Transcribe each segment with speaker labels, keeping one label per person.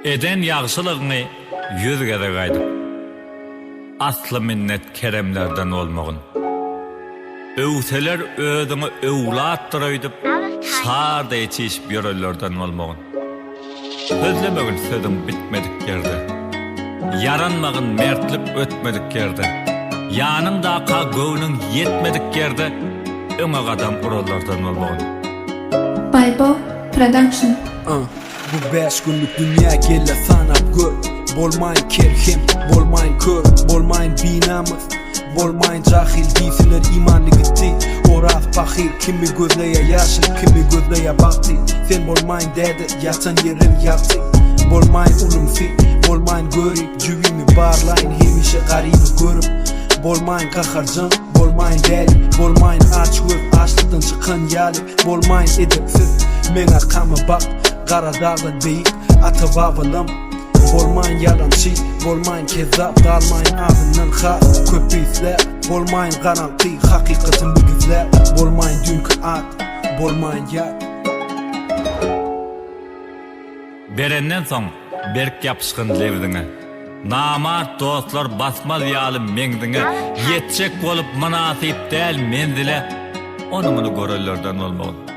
Speaker 1: Eden ýagşylygyňy ýüz gezek aýdyp, Asly minnet keremlerden bolmagyn. Öwseler özüňi öwlatdyr öýdüp, Şar deý çişip ýörenlerden bolmagyn. Sözlemegin sözüň bitmedik ýerde, Ýaranmagyn mertlik ötmedik ýerde, Ýanyňdaka göwnüň ýetmedik ýerde Öňe gadam uranlardan bolmagyn.
Speaker 2: Baýbo Production.
Speaker 3: Bu bäş günlük dünýä gelle sanap gör Bolmaýyn ker hem bolmaýyn kör Bolmaýyn binamys bolmaýyn jahyl Diýseler imanly gitdi Oraz pahyr Kimi gözleýä ýaşyl kimi gözleýä bagty Sen bolmaýyn däde ýatan ýerim ýagty Bolmaýyn ulumsy bolmaýyn görip Jübimi barlaýyn hemişe garyby görüp Bolmaýyn gaharjaň bolmaýyn däli Bolmaýyn açgöz açlykdan çykan ýaly Bolmaýyn edepsiz, meň arkama bak, Gara dagdan beýik ata-babalam. Bolmaýyn ýalançy, bolmaýyn kezzap, Galmaýyn azyndan has köp isläp. Bolmaýyn garaňky, hakykatymy gizläp, Bolmaýyn düýnki at, bolmaýyn ýat.
Speaker 1: Berenden soň berk ýapyşgyn lebziňe. Namart dostlar basmaz ýaly meňziňe, Ýetjek bolup mynasyp däl menzile, Ony-muny görenlerden bolmagyn.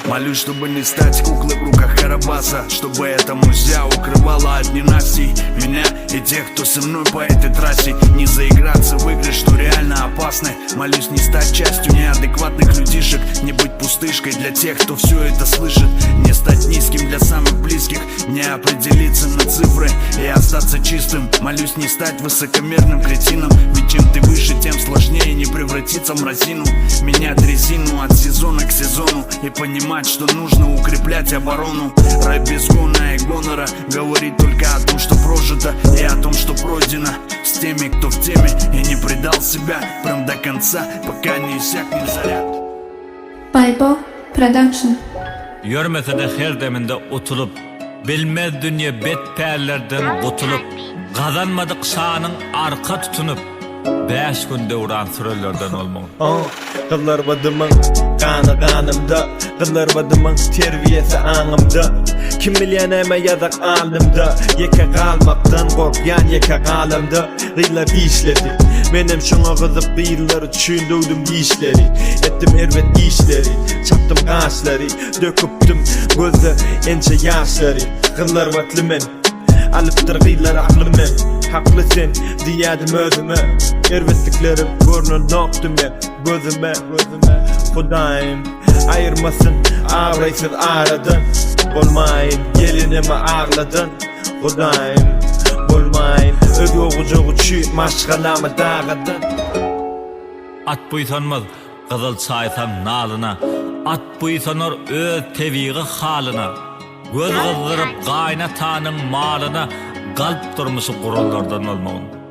Speaker 4: Молюсь, чтобы не стать куклой в руках Карабаса Чтобы эта музя укрывала от ненастий Меня и тех, кто со мной по этой трассе Не заиграться в игры, что реально опасны Молюсь не стать частью неадекватных людишек Не быть пустышкой для тех, кто все это слышит Не стать низким для самых близких Не определиться на цифры и остаться чистым Молюсь не стать высокомерным кретином Ведь чем ты выше, тем сложнее не превратиться в мразину Менять резину от сезона к сезону И понимать, что нужно укреплять оборону Рэп без гона и гонора Говорит только о том, что прожито И о том, что пройдено С теми, кто в теме И не предал себя прям до конца Пока не иссякнет заряд
Speaker 2: Baýbo Production.
Speaker 1: Ýörmese-de her deminde utulyp, Bilmez dünýe bet pällerden gutulyp, Gazanmadyk şanyň arka tutunyp, Bäş gün döwran sürenlerden bolmagyn.
Speaker 5: Gyzlar badymyň gany ganymda Gyzlar badymyň terbiýesi aňymda Kim bilýä näme ýazak alnymda Ýeke galmakdan gorkýan ýeke galamda Gyzlar dişledi Menem şoňa gyzyp gyzlar üçin döwdüm dişleri Etdim erbet işleri Çapdym gaşlary Döküpdim gözde ençe ýaşlary Gyzlar batly men Alypdyr gyzlar aklym men Hakly sen diýýädim özüme Erbetliklerim görnenokdy men gözüme Hudaýym aýyrmasyn abraýsyz aradan Bolmaýyn gelinimi agladan Hudaýym bolmaýyn özge gujak üçin maşgalamy dagadan.
Speaker 1: At buýsanmaz gyzyl çaýsaň nalyna, At buýsanar öz tebigy halyna. Göz gyzdyryp gaýynatanyň malyna Galp durmuşy guranlardan bolmagyn.